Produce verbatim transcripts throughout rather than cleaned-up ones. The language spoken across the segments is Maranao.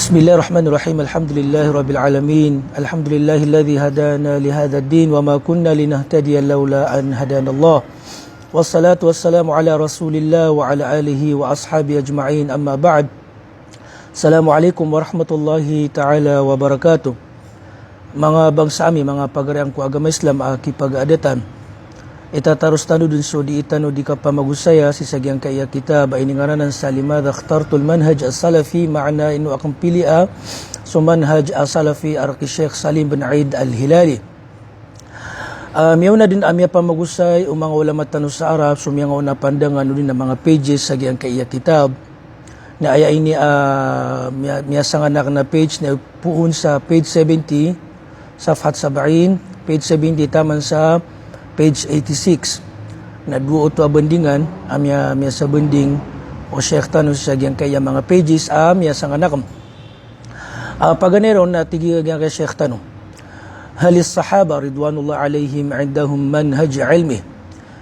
بسم الله الرحمن الرحيم. الحمد لله رب العالمين. الحمد لله الذي هدانا لهذا الدين وما كنا لنهتدي لولا أن هدانا الله. والصلاة والسلام على رسول الله وعلى آله وأصحابه أجمعين. أما بعد. Assalamu alaikum warahmatullahi ta'ala wabarakatuh. Manga bangsa ami, manga pagari angko agama Islam a kipag-aadatan. Itataros tano dn so dii tano di kapamagosaya sii sa giyangkaya kitab a iningaranan sa Limadha Ikhtartul Manhaj As-Salafi, maana ino akn piliya so manhaj a Salafi a rk i Sheikh Salim bin Eid Al-Hilali. Ah, miyaona dn a miyapamagosay o manga ulama tano sa Arab so miyangaona a pandangan odi na manga pages sa giyangkaya kitab. Na aya ini, ah, miya-, miyasangan akn a page na poon sa page seventy, safhat sab'in, page seventy taman sa page eighty-six. Na dowa oto a bandingan a miya-, miyasabanding o Sheikh tano sa giyangkaya manga pages a miyasangan akn. Ah, paganay ron na tig iyan giyangkai a Sheikh tano: Halis sahaba ridwanullah alaihim indahum manhaj ilmi?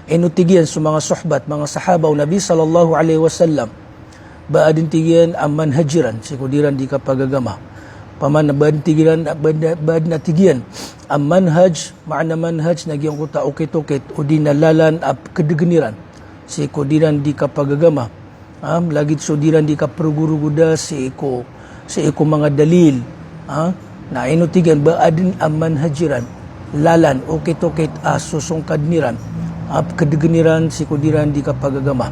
Ino tig iyan so manga sohbat, manga sahaba o Nabi sallallahu alaihi wasallam, ba adn tig iyan a manhaj iran sii ko dii ran di kapagagama? Paman ba adn tig iran, ba adn, ba adn a tig iyan a manhaj, maana manhaj na giyangkoto a okit-okit odi na lalan a pkdgn iran sii ko dii ran di kapagagama. Ah, lagid so dii ran di kaprogorogoda sii ko, sii ko manga dalil. Ah, na ino tig iyan ba adn a manhaj iran, lalan, okit-okit a sosongkadn iran, ah, pkdgn iran sii ko dii ran di kapagagama.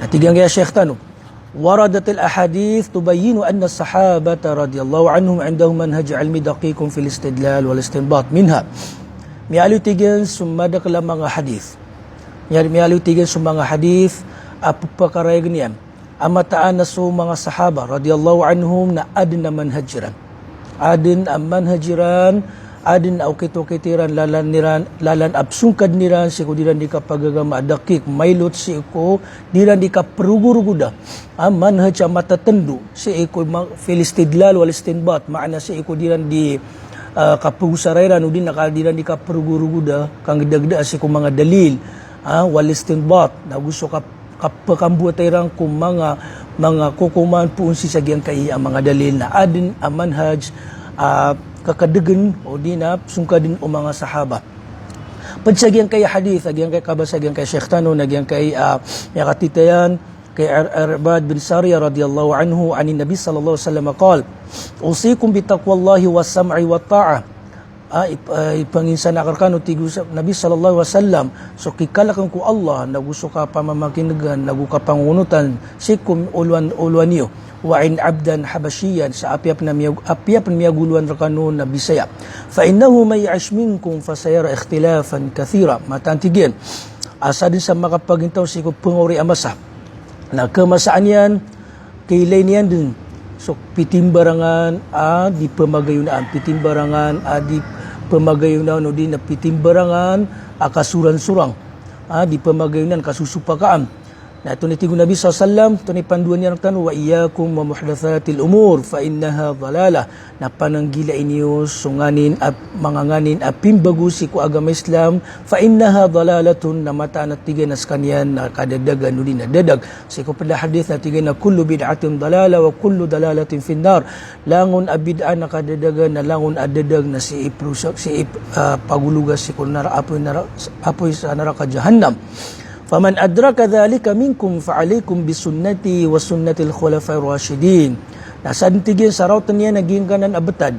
Na tig iyan giyangkai a Sheikh tano: Waradatil ahadith tubayyinu anna sahabata radiyallahu anhum indahum manhaj ilmi daqiqun fil istidlal wal istinbat minha. Miyaaloy tig iyan so madakl a manga hadith. Miya-, miyaaloy tig iyan so manga hadith a pphakarayagan iyan a mataan a so manga sahaba radiyallahu anhum na adn a manhaj iran. Adn a manhaj iran, adn a okit-okit iran, lalan iran, lalan a psongkadn iran sii ko dii ran di kapagagama a daqiq, mailot sii ko dii ran di kaprogorogoda. Ah, manhaj a matatndo sii ko ma-, fil istidlal wal istinbat, maana sii ko dii ran di, ah, kapagosara iran odi na ka dii ran di kaprogorogoda, kanggdagda sii ko manga dalil. Ah, wal istinbat, na go so kap-, kapkamboata iran ko manga, manga kokoman poon sii sa giyangkai a manga dalil, na adn a manhaj, ah, kakadgn odi na psongkadn o manga sahaba. Pd sa giyangkai a hadith, a giyangkai a kabasa a giyangkai a Sheikh tano, na giyangkai a, ah, miyakatitayan, kay Ar-, Irbad bin Sariyah radiyallahu anhu, anin Nabi sallallahu alaihi wasallam qal: Usikum bi taqwallahi was sam'i wat ta'ah. Ah, ip-, ah, ipanginsan akn rkano, tig o sa-, Nabi sallallahu alaihi wasallam, so kikalkn ko Allah, na go so kapamamakin'gan, na go kapangonotan, sii ko olowan, olowan iyo. Wa in abdan habashiyan, sa apiya pn a miyag-, apiya pn miyagolowan rkano na Bisaya. Fa innahu man ya'ish minkum fasayara ikhtilafan kathira. Mataan tig iyan a sadn sa makapagintaw sii ko pngaori a masa, na khamasaan iyan, kailay niyan dn so pitimbarangan a di pmagayonaan, pitimbarangan a di pmagayonaan, odi na pitimbarangan a kasoransorang a di pmagayonaan, kasosopakaan. Na antonaa i tig o Nabi sallallahu alaihi wasallam, antonaa i pandoan iyan rktano: Wa iyyakum wa muhdathatil umur, fa innaha dalalah. Na pananggilai niyo so nganin a, manga nganin a pimbago sii ko agama Islam, fa innaha dalalatun, na mataan a tig iyan a skaniyan na kadadagan odi na dadag. Sii ko pd a hadith na tig iyan a kullu bid'atin dalalah wa kullu dalalatin fin nar. Langon a bid'ah na kadadagan, na langon a dadag na sii prusa-, sii, ah, pagologa sii ko nara-, apoy nara-, apoy sa naraka jahannam. Faman adraka dhalika minkum fa alaikum bi sunnati wa sunnatil khulafa'ir rashidin. Na sadn tig iyan sa raotn iyan a giyangkanan a btad,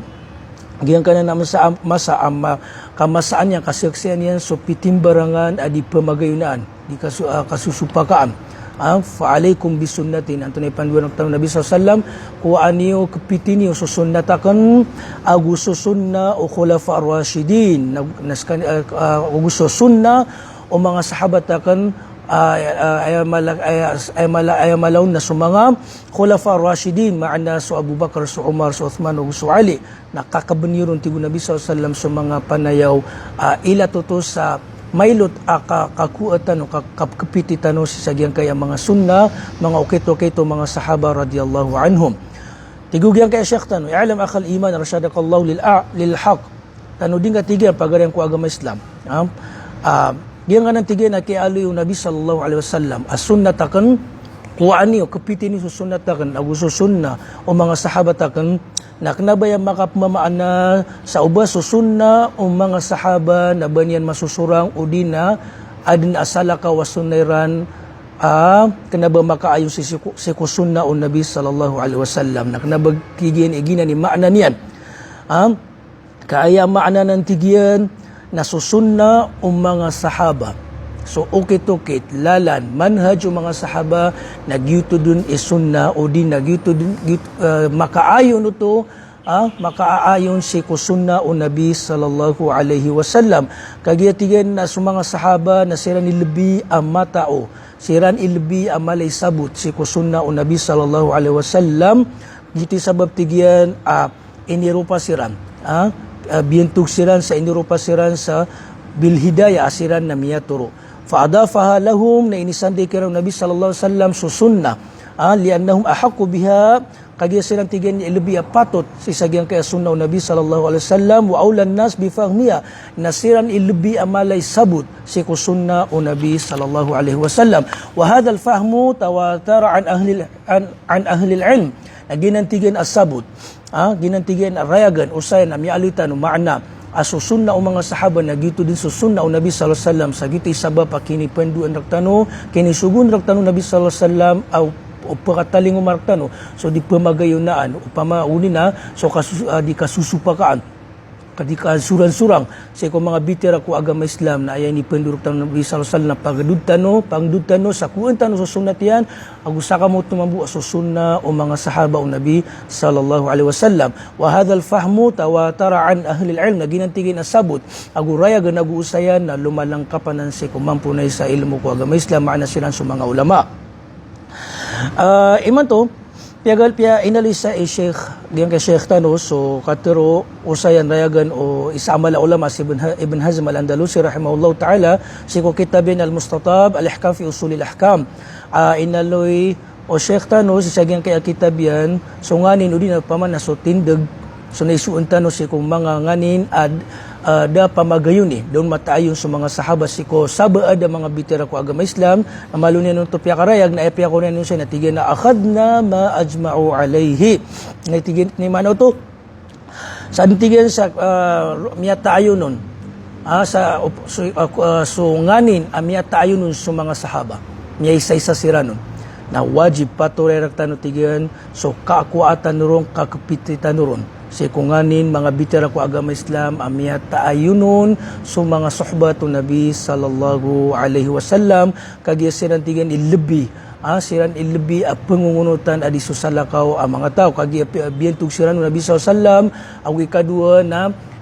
giyangkanan a masa, masa a ma-, kamasaan iyan, kasaksian iyan so pitimbarangan a di pmagayonaan, di kaso-, ah, kasosopakaan. Ah, fa alaikum bi sunnati. Na antonaa i pandoan rktano o Nabi sallallahu alaihi wasallam, kowaa niyo, kpiti niyo so sunnat akn, ago so sunnah o khulafa'ir rashidin. Na, na skan-, ah, ah, ago so sunnah o manga sahabat akn, ah, ah, aya mala-, aya, aya mala-, aya mala on na so manga khulafa'ir rashidin, maana so Abu Bakar, so Umar, so Uthman, ago so Ali. Na kakabn iyo ron, tig o Nabi sallallahu alaihi wasallam, so manga panayaw, ah, ilatoto sa mailot a ka-, kakowa tano, ka-, kapkpiti tano sii sa giyangkaya manga sunnah, manga okit-okit o manga sahaba radiyallahu anhum. Tig o giyangkaya Sheikh tano, i'lam akhal iman arshadakallahu lil a-, lil haqq. Tanodi ngka, tig iyan, pagari angko agama Islam. Ha? Ah, giyangkanan, tig iyan, a kiyaaloy o Nabi sallallahu alaihi wasallam a sunnat akn, Kowaa niyo, kepiti niyo so sunnat aken, ago so sunnah o manga sahabat aken, na kena ba iyan makapemamaana sa o ba so sunnah o manga sahaba na ba niyan masosorang, odi na aden a salakaw a sunnah iran, a, kena ba makaayon sii ko, sii ko sunnah o Nabi sallallahu alaihi wasallam. Na kena ba tig iyan i giyanan i maana niyan. A, Ka aya maana nan tig iyan na so sunnah o manga sahaba. So okit-okit, lalan, manhaj o manga sahaba, na giyoto den i sunnah, odi na giyoto den, giyoto, eh, makaayon oto, ah, makaayon sii ko sunnah o Nabi sallallahu alaihi wasallam. Kagiya tig iyan na so manga sahaba na siran i lebi a matao, siran i lebi a mala i sabot sii ko sunnah o Nabi sallallahu alaihi wasallam. Giyoto i sabap tig iyan, ah, iniropa siran, ah, ah, biyantog siran sa iniropa siran sa bil hidayah, a siran na miyatoro. Fa adafaha lahum, na inisandi kiran o Nabi sallallahu alaihi wasallam so sunnah, ah, li'annahum ahaqqu biha, kagiya siran tig iyan i lebi a patot sii sa giyangkaya sunnah o Nabi sallallahu alaihi wasallam, wa awlan nas bi fahmiha, na siran i lebi a mala i sabot sii ko sunnah o Nabi sallallahu alaihi wasallam. Wa hadhal fahmu tawatara an ahlil, an, an ahlil ilm. Na giyanan tig iyan a sabot, ah, giyanan tig iyan a rayagan, osayan a miyaaloy tano maana a so sunnah o manga sahaba na giyoto den so sunnah o Nabi sallallahu alaihi wasallam, sa giyoto i sabap a kinipandoan rektano, kinisogoon rektano o Nabi sallallahu alaihi wasallam, a o, o pekatalingoma rektano so di pemagayonaan, opama odi na so kasus-, ah, di kasusopakaan, ka di kasoransorang sii ko manga bitiyara ko agama Islam, na aya inipendo rektano o Nabi sallallahu alaihi wasallam, na pangedod tano, pangedod tano sa kowaan tano so sunnat iyan, ago sakamoto mambo a so sunnah o manga sahaba o Nabi sallallahu alaihi wasallam. Wa hadhal fahmu tawatara an ahlil ilm, na giyanan tig iyan a sabot ago rayagan ago osayan na lomalangkap anan sii ko mamponay sa ilmo ko agama Islam, maana siran so manga ulama. Ah, imanto, piyagal, piya-, inaloy sa i Sheikh, giyangkai Sheikh tano so katero, osayan, rayagan o isa a mala a ulama si Ibn Ha-, Ibn Hazm Al-Andalusi rahimahullahu ta'ala, sii ko kitab iyan Al-Mustatab, Al-Ihkam fi Usulil Ahkam. Ah, inaloy o Sheikh tano sii sa giyangkaya kitab iyan so nganin odi na opama na so tindeg, so naisoon tano sii ko manga nganin a, ah, da pamagayoni, da on mataayon so manga sahaba sii ko sabaad a manga bitiyara ko agama Islam, na malo niyan oto piyakarayag, na aya piyakowa niyan osayan na tig iyan a akhadhna ma ajma'u alaihi. Na tig iyan, na maana oto, sa den tig iyan sa, ah, miyataayon on, ah, sa, op-, so, ah, ah, so nganin a miyataayon on so manga sahaba, miyaisa-isa siran on, na wajib patoraya rektano tig iyan so kakowaa tano ron, kakepiti tano ron sii ko nganin manga bitiyara ko agama Islam a miyataayon on so manga sohbat o Nabi sallallahu alaihi wasallam, kagiya siran tig iyan i lebi, ah, siran i lebi a pengongonotan a di so salakaw a manga taw, kagiya pi-, biyantog siran o Nabi sallallahu alaihi wasallam, ago ikadowa na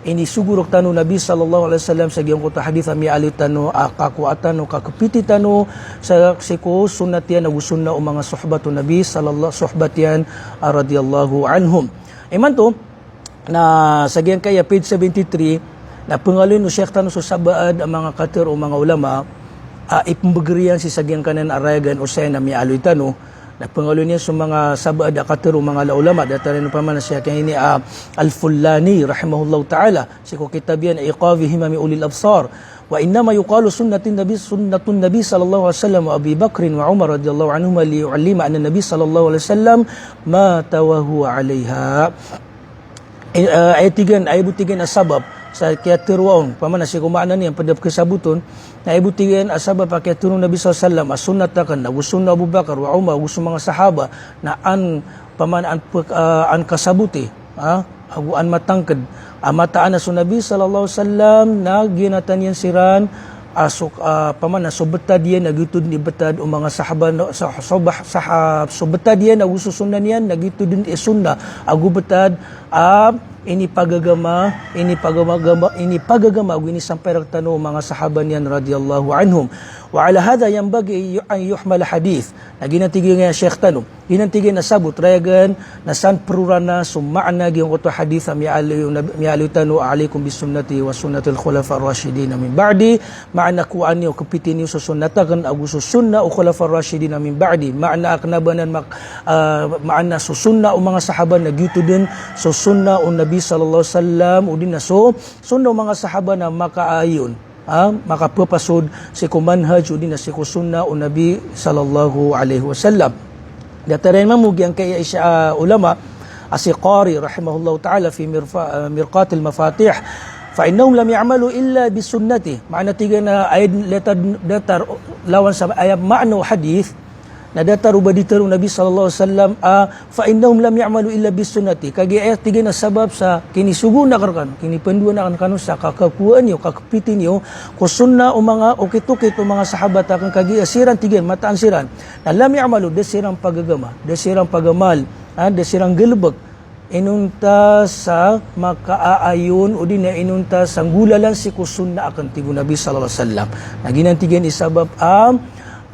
inisogo rektano o Nabi sallallahu alaihi wasallam sa giyangkoto a hadith a miyaaloy tano a kakowaa tano, kakepiti tano sa, sii ko sunnat iyan ago sunnah o manga sohbat o Nabi sallallahu, sohbat iyan, ah, radiyallahu anhum. Imanto, na sa giyangkaya page seventy-three, na pengaloy o Sheikh tano so sabaad a manga katero o manga ulama a ipembegr iyan sii sa giyangkanan a rayagan osayan a miyaaloy tano, na pengaloy niyan so manga sabaad a katero o manga la-, ulama, datar iyan opama na si Sheikh ini a Al-Fullani rahimahullahu ta'ala, sii ko kitab iyan Iqadhi Himami Ulil Absar. Wa innama yuqalu sunnatin Nabi, sunnatun Nabi sallallahu alaihi wasallam wa Abi Bakrin wa Umar radiyallahu anhuma liyu'lima anna Nabi sallallahu alaihi wasallam mata wa huwa alaiha. Eh, ah, aya tig iyan, aya bo tig iyan a sabap sa kiyatero on, opama na sii ko maana niyan ped a pekesaboton, na aya bo tig iyan a sabap a kiyatero o Nabi sallallahu alaihi wasallam a sunnat aken, ago sunnah Abu Bakar, wa Umar, ago so manga sahaba, na an, opama na an pek-, ah, an kasaboti, ah, ago an matangked a mataan a so Nabi sallallahu alaihi wasallam na giyanatan iyan siran, ah, so, ah, opama na so betad iyan na giyoto den i betad o manga sahaba, no, sa-, so bah-, saha-, so betad iyan ago so sunnah niyan na giyoto den i sunnah, ago betad, ah, inipagagama, inipagama-, gama-, inipagagama ago inisampay rektano o manga sahaba niyan radiyallahu anhum. Wa ala hadha yanbaghi an yu-, an yuhmal hadith. Na giyanan tig iyan a Sheikh tano, giyanan tig iyan a sabot, rayagan, na san perorana so maana giyangkoto a hadith a miyaaloy, miyaaloy tano, alaikum bi sunnati wa sunnatil khulafa ar-rashidin min ba'di, maana kowaa niyo, kepiti niyo so sunnat aken ago so sunnah o khulafa ar-rashidin min ba'di. Maana a kena ba nan mak-, ah, maana so sunnah o manga sahaba na giyoto den so sunnah o Nabi sallallahu alaihi wasallam, odi na so sunnah o manga sahaba na makaayon. a, makapapasod sii ko manhaj odi na sii ko sunnah o Nabi sallallahu alaihi wasallam. Datar iyan mambo giyangkai a isa, ah, ulama, a si Qari rahimahullahu ta'ala fi mirfa-, ah, Mirqatil Mafatih, "Fa innahum lam ya'malu illa bi sunnati." Maana tig iyan a aya datar, datar lawan sa aya maana o hadith, na datar o ba dii tharoon o Nabi sallallahu alaihi wasallam a, "Fa innahum lam ya'malu illa bi sunnati." Kagiya aya tig iyan a sabap sa kinisogoon akn rkano, kinipandoan akn rkano sa kakakowaan iyo, kakapiti niyo ko sunnah o manga okit-okit o manga sahabat akn, kagiya siran tig iyan, mataan siran na lam ya'malu, da siran pagagama, da siran pagamal, ha, da siran galbk inonta sa makaaayon odi na inonta sa nggolalan sii ko sunnah akn, tig o Nabi sallallahu alaihi wasallam. Na giyanan tig iyan i sabap a,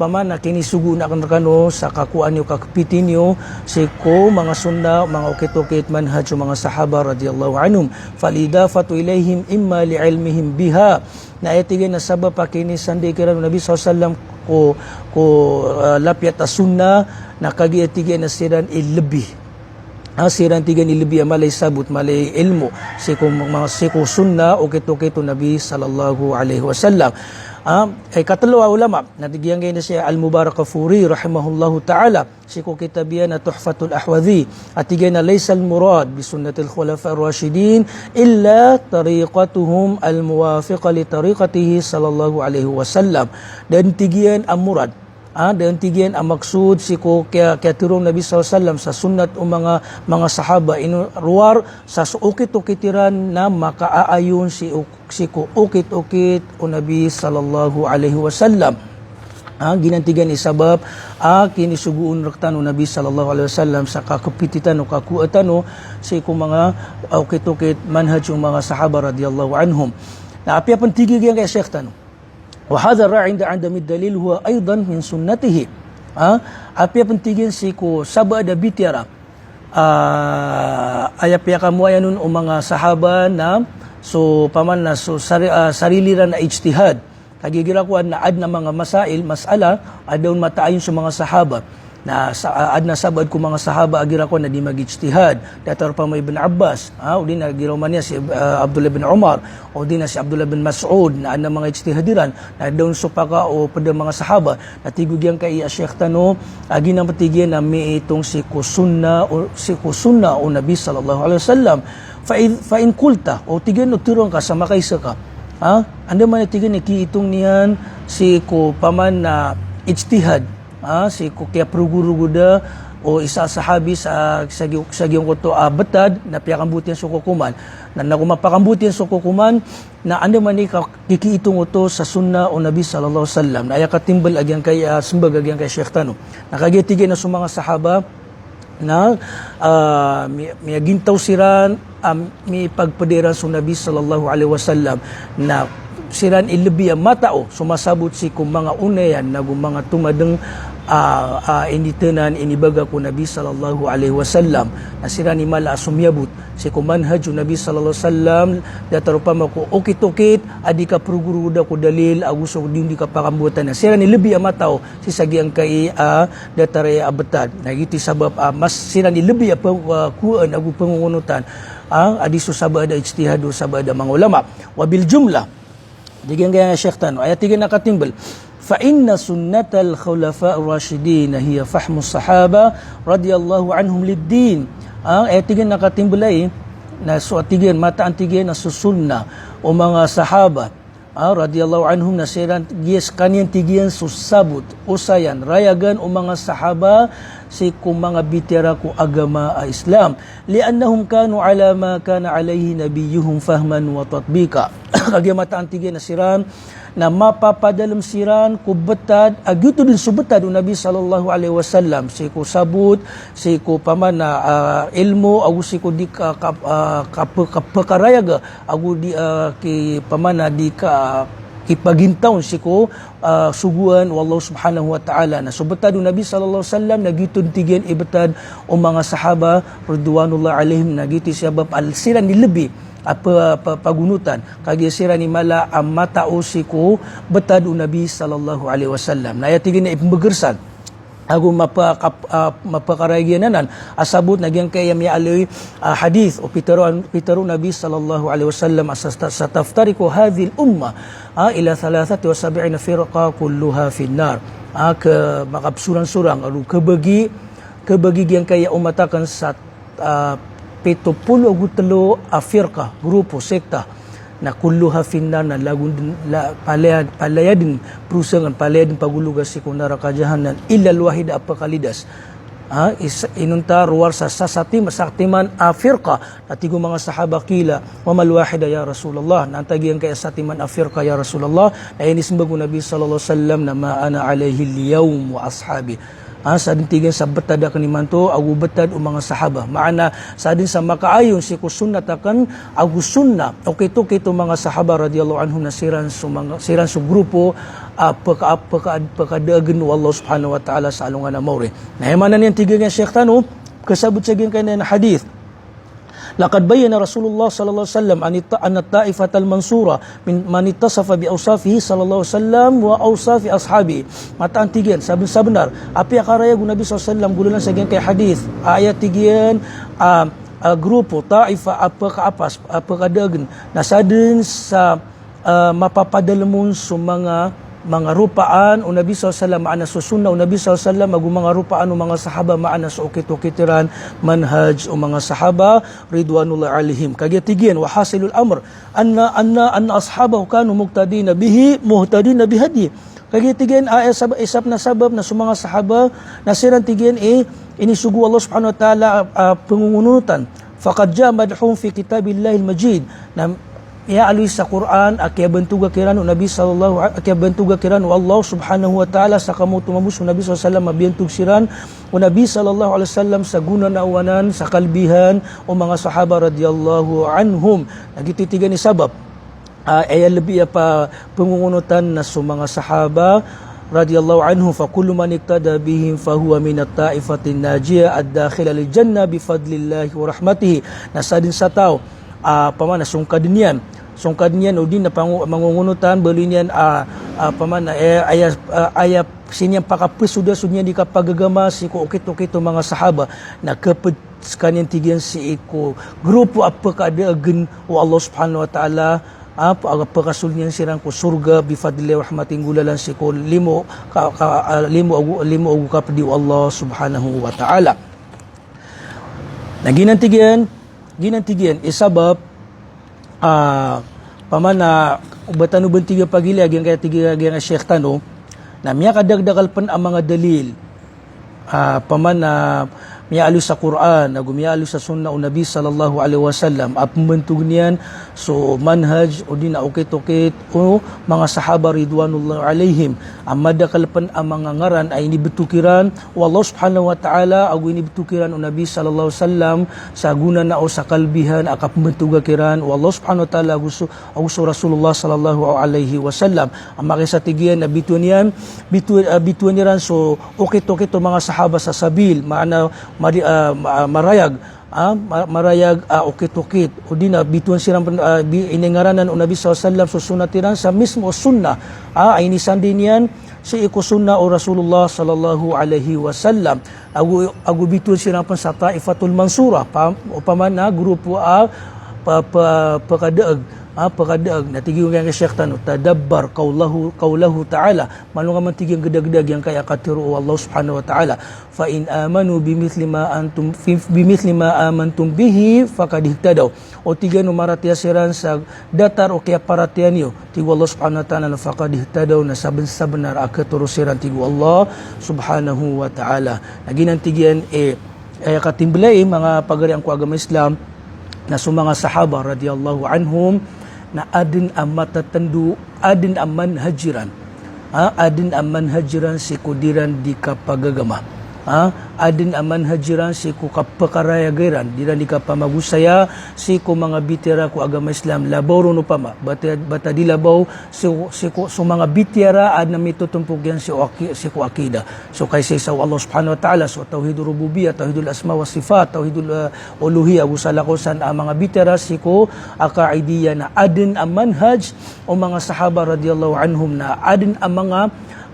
opama na kinisogoon akn rkano sa kakowaan iyo, kakapiti niyo sii ko manga sunnah, manga okit-okit manhaj o manga sahaba radiyallahu anhum. Fal idafatu ilaihim imma li ilmihim biha. Na aya tig iyan a sabap a kinisandai kiran o Nabi sallallahu alaihi wasallam ko, ko, ah, lapiyat a sunnah, na kagiya tig iyan a siran i lbi, a, siran tig iyan i lbi a mala i sabot, mala i ilmo sii ko ma-, sii ko sunnah, okit-okit o Nabi sallallahu alaihi wasallam. A, ikatlo a ulama, na tig iyan giyangkai a si Al-Mubarakfuri rahimahullahu ta'ala, sii ko kitab iyan a Tuhfatul Ahwadhi, a tig iyan a, "Laysal murad bi sunnatil khulafa'ir rashidin illa tariqatuhum al-muwafiqah li tariqatihi sallallahu alaihi wasallam." Da dn tig iyan a murad, a, da dn tig iyan a maksod sii ko kiya-, kiyatharo o Nabi sallallahu alaihi wasallam sa sunnat o manga, manga sahaba, ino rowar sa so okit-okit iran na makaaayon sii ok-, sii ko okit-okit o Nabi sallallahu alaihi wasallam. A, giyanan tig iyan i sabap a kinisogoon rktano o Nabi sallallahu alaihi wasallam sa kakapiti tano, kakowaa tano sii ko manga, a, okit-okit manhaj o manga sahaba radiyallahu anhum. Na apiya pn tig iyan giyangkai a Sheikh tano, "Wa hadha ar-ra'y inda adamid dalil huwa aydan min sunnatihi." A, apiya pn tig iyan sii ko sabaad a bitiyara, a, aya piyakamoayan on o manga sahaba na so, opama na so sari-, a, sarili ran a ijtihad. Kagiya igira ko adn a, adn a manga masail, mas'ala, a da on mataayon so manga sahaba. Na sa-, a, adn a sabaad ko manga sahaba a igira ko adn a dii mag-ijtihad. Datar opama Ibn Abbas, a, odi na igira oman iyan si, a, Abdullah bin Umar, odi na si Abdullah bin Mas'ud, na adn a manga ijtihad iran, na da on sopaka o pd a manga sahaba. Na tig o giyangkai a Sheikh tano, a giyanan pn tig iyan a miitong sii ko sunnah o, sii ko sunnah o Nabi sallallahu alaihi wasallam. Fa in, fa in qulta, o tig iyan o tharoon ka sa makaisa ka, a, andamanaya tig iyan i kiitong niyan sii ko opama na ijtihad, a, sii ko kiyaprogo-rogoda o isa a sahabi sa, sa gi-, sa giyangkoto a btad, na piyakambowat iyan so kokoman. Na, na ko mapakambowat iyan so kokoman, na andamanaya i ka-, kikiitong oto sa sunnah o Nabi sallallahu alaihi wasallam. Na aya katimbl a giyangkai a, smbag a giyangkai a Sheikh tano, na kagiya tig iyan a so manga sahaba, na, a, mi-, miyagintaw siran a mipagpd iran so Nabi sallallahu alaihi wasallam, na siran i lbi a matao so masabot sii ko manga onayan ago manga tomadng a, a, inithanan, inibagak o Nabi sallallahu alaihi wasallam. Na siran i mala a somiyabot sii ko manhaj o Nabi sallallahu alaihi wasallam, datar opama ko okit-okit a dii kaprogo-rogoda ko dalil, ago so dii, dii kapakambowatan. Na siran i lbi a matao sii sa giyangkai a, datar a btad. Na giyoto i sabap a mas siran i lbi a pang-, a, kowaan ago pangongonotan, a, a di so sabaad a ijtihad o sabaad a manga ulama. Wa bil jumlah, tig iyan giyangkai a Sheikh tano, aya tig iyan a katimbl, fa inna sunnatal khulafa'ir rashidin hiya fahmus sahaba radiyallahu anhum lid-din. A, aya tig iyan a katimbl ai, na so, a, tig iyan, mataan tig iyan a so sunnah o manga sahaba, a, radiyallahu anhum, na siran, giya skaniyan tig iyan so sabot, osayan, rayagan o manga sahaba sii ko manga bitiyara ko agama a Islam. Li'annahum kanu ala ma kana alaihi nabiyyuhum fahman wa tatbiqa. Kagiya mataan tig iyan a siran na mapapadalm siran ko btad, a giyoto dn so btad o Nabi sallallahu alaihi wasallam, sii ko sabot, sii ko opama na, a, ilmo, ago sii ko dii ka, ka, a, kap-, kapakarayag, ago dii, a, ki, opama na dii ka, kipagintaw sii ko, a, sogoan o Allah subhanahu wa ta'ala. Na so btad o Nabi sallallahu alaihi wasallam, na giyoto dn tig iyan i btad o manga sahaba ridwanullah alaihim, na giyoto i sabap a siran i lbi a pa-, pa-, pagonotan, kagiya siran i mala a matao sii ko btad o Nabi sallallahu alaihi wasallam. Na aya tig iyan a ipmbgrsan ago mapakap-, ah, mapakarayag iyan anan a sabot na giyangkaya miyaaloy, ah, hadith o pitaro, pitaro o Nabi sallallahu alaihi wasallam a sa-, sa-, "Sataftariqu hadhihil ummah, ah, ila thalathati wa sab'ina firqa kulluha fin nar." Ah, ke-, makapsorang-sorang, ago khabagi, khabagi giyangkaya omat akn sa ah, pito polo ago telo a firqa, grupo, sekta, na kulluha fin nar, na lagon dn, la-, palaya-, palaya dn prosangan, palaya dn pagologa sii ko naraka jahannam, illa al-wahida, a pkalidas. Ah, is-, inonta rowar sa, sa satiman, satiman a firqa. Na tig o manga sahaba, qila, wa mal wahida ya Rasulullah? Na antaa giyangkaya satiman a firqa, ya Rasulullah? Na inismbag o Nabi sallallahu alaihi wasallam na, ma ana alaihi al-yawm wa ashabi. Ah, sadn, tig iyan, sa btad akn imanto ago btad o manga sahaba. Maana, sadn sa makaayon sii ko sunnat akn ago sunnah o okit-okit o manga sahaba radiyallahu anhum na siran so manga, siran so grupo a pka-, pka-, pkadaagn o Allah subhanahu wa ta'ala sa alongan a maori. Na aya maana niyan, tig iyan, Sheikh tano, kasabot sa giyangkaya hadith. Laqad bayyana Rasulullah sallallahu alaihi wasallam anit-, anna ta'ifatal mansura min man ittasafa bi awsafihi sallallahu alaihi wasallam wa awsafi ashabihi. Mataan, tig iyan, sabn-, sabnar a piyakarayag o Nabi sallallahu alaihi wasallam golalan sa giyangkaya hadith. Aya, tig iyan, ah, ah, grupo, ta'ifa, a pkaapas, a pkadaagn. Na sadn sa ah, mapapadalm on so manga, manga ropaan o Nabi sallallahu alaihi wasallam, maana so sunnah o Nabi sallallahu alaihi wasallam, ago manga ropaan o manga sahaba, maana so okit-okit iran, manhaj o manga sahaba ridwanullah alaihim. Kagiya, tig iyan, wa hasilul amr anna, anna, anna ashabahu kanu muqtadina bihi muhtadina bihadyihi. Kagiya, tig iyan, a, isa, isa pn a sabap na so manga sahaba na siran, tig iyan, i, inisogo o Allah subhanahu wa ta'ala a, a, pngongonotan. Faqad jaa madhuhum fi kitabillahil majid. Na miyaaloy sa Qur'an a kiyabantoga kiran o Nabi sallallahu a-, kiyabantoga kiran o Allah subhanahu wa ta'ala, sa kamoto mambo so Nabi sallallahu alaihi wasallam a biyantog siran o Nabi sallallahu alaihi wasallam sa gonanaowanan, sa kalbihan o manga sahaba radiyallahu anhum. Na giyoto, tig iyan, i sabap a, aya lbi a pa-, pngongonotan na so manga sahaba radiyallahu anhum, fa kullu man iqtada bihim fahuwa minat ta'ifatin najiyah ad-dakhilah lil jannah bi fadlillahi wa rahmatihi. Na sadn sa taw a, pman a songkadn iyan, songkadn iyan odi na pango-, mangongonotan, baloy niyan a, a, pman a, eh, aya, a, aya sii niyan pakapsoda so niyan di kapagagama sii ko okit-okit o manga sahaba, na kapd skaniyan, tig iyan, sii ko grupo a pkadaagn o Allah subhanahu wa ta'ala, a, p-, a pkasold iyan siran ko sorga bi fadlillahi wa rahmatihi, golalan sii ko limo ka, ka, a, limo ago, limo ago kapdi o Allah subhanahu wa ta'ala. Na giyanan, tig iyan, giyanan, tig iyan, i sabap a, pman a, o ba tano bn, tig iyan, pagilaya giyangkaya, tig iyan, giyangkaya Sheikh tano, na miyakadakdakl pn a manga dalil. A, pman a, miyaaloy sa Qur'an ago miyaaloy sa sunnah o Nabi sallallahu alaihi wasallam a pmbantogn iyan so manhaj odi na okit-okit o manga sahaba ridwanullah alaihim. A madakl pn a manga ngaran a inibtho kiran o Allah subhanahu wa ta'ala ago inibtho kiran o Nabi sallallahu alaihi wasallam sa gonanao, sa kalbihan a kapmbantoga kiran o Allah subhanahu wa ta'ala ago so, ago so Rasulullah sallallahu alaihi wasallam. A makaisa, tig iyan, na bitowan iyan, bitowan, a, bitowan iran so okit-okit o manga sahaba sa sabil, maana mari-, a, ma-, marayag, a, ma-, marayag a okit-okit. Odi na bitowan siran pn, a, bi-, iningaranan o Nabi sallallahu alaihi wasallam so sunnat iran sa mismo sunnah a, a inisandi niyan sii ko sunnah o Rasulullah sallallahu alaihi wasallam. Ago, ago bitowan siran pn sa Taifatul Mansura, pa-, opama na grupo a pa-, pa-, pkadaag, a, pkadaag. Na tig iyan giyangkai Sheikh tano, tadabbar qawlahu, qawlahu ta'ala. Malo ngka man, tig iyan, gdagdag giyangkaya katharo o Allah subhanahu wa ta'ala. Fa in amanu bimithli ma antum, fi-, bimithli ma amantum bihi faqad ihtadaw. O, tig iyan, o maratiyaya siran sa datar o kiyaparatiyaya niyo, tig o Allah subhanahu wa ta'ala, na faqad ihtadaw, na sabnsabnar a katharo siran, tig o Allah subhanahu wa ta'ala. Na giyanan, tig iyan, e, e, katimbl ai, manga pagari angko agama Islam, na so manga sahaba radiyallahu anhum na adn a matatndo, adn a manhaj iran. Ha, adn a manhaj iran sii ko dii ran di kapagagama. Ha, adn a manhaj iran sii ko kapakarayaga iran, dii ran di kapamagosaya sii ko manga bitiyara ko agama Islam, labaw ron opama, bata, bata di labaw sii, sii ko, so manga bitiyara a adn a mitotompok iyan sii ko aki-, sii ko akida. So kaisaisa o Allah subhanahu wa ta'ala, so tawhidul rububiyyah, tawhidul asma wa sifat, tawhidul, eh, uluhiyyah, ago salakaw san a manga bitiyara sii ko a qaidiyyah na adn a manhaj o manga sahaba radiyallahu anhum na adn a manga,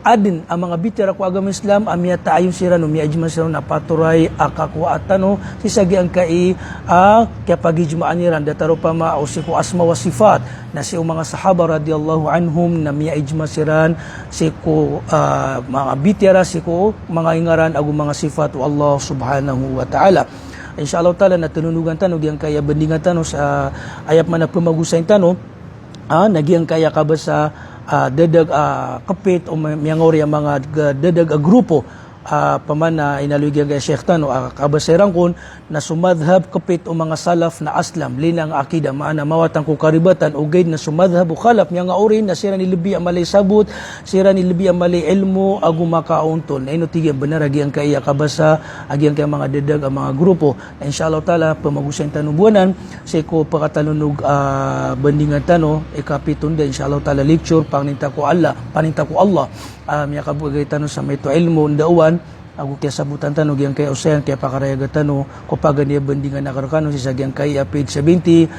adn a manga bitiyara ko agama Islam a miyataayon siran o miyaijma siran a patoray a kakowaa tano sii sa giyangkai a kiyapagijmaan iran, datar opama o sii ko asma wa sifat, na sii o manga sahaba radiyallahu anhum na miyaijma siran sii ko, ah, manga bitiyara sii ko manga ingaran ago manga sifat o Allah subhanahu wa ta'ala. Insha Allah ta'ala na tanonogan tano giyangkai a bandingan tano sa aya pman a pemagosayn tano, ah, na giyangkai a kabasa, ah, dadag, ah, kepit o ma-, miyangaori a manga g-, dadag a grupo, ah, pman a inaloy giyangkai a sheikh tano, ah, kabasa iran kon na so madhhab kepit o manga salaf na aslam, linang a akida, maana mawatan ko karibatan, ogaid na so madhhab o khalaf miyangaori na siran i lebi a mala i sabot, siran i lebi a mala i ilmo ago makaontol. Na ino tig iyan, benar a giyangkai a kabasa a giyangkai a manga dadag a manga grupo. Insha Allah ta'ala, pemagosayn tano bo anan sii ko pekatanonog a bandingan tano, ikapito nda, insha Allah ta'ala, lecture, paninta ko Allah, paninta ko Allah. Ah, miyakabegay tano sa maito a ilmo, ndaowan, ago kiyasabotan tano giyangkai a osayan, kiyapakarayag tano ko paganay a bandingan akn rekano sii sa giyangkai a page seventy,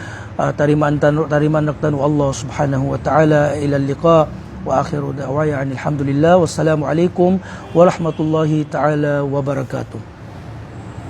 ah, tarimaan tano, tarimaan rektano o Allah subhanahu wa ta'ala, ila liqa, wa akhiru da'wana anil hamdulillah, wassalamu alaikum warahmatullahi ta'ala wabarakatuh.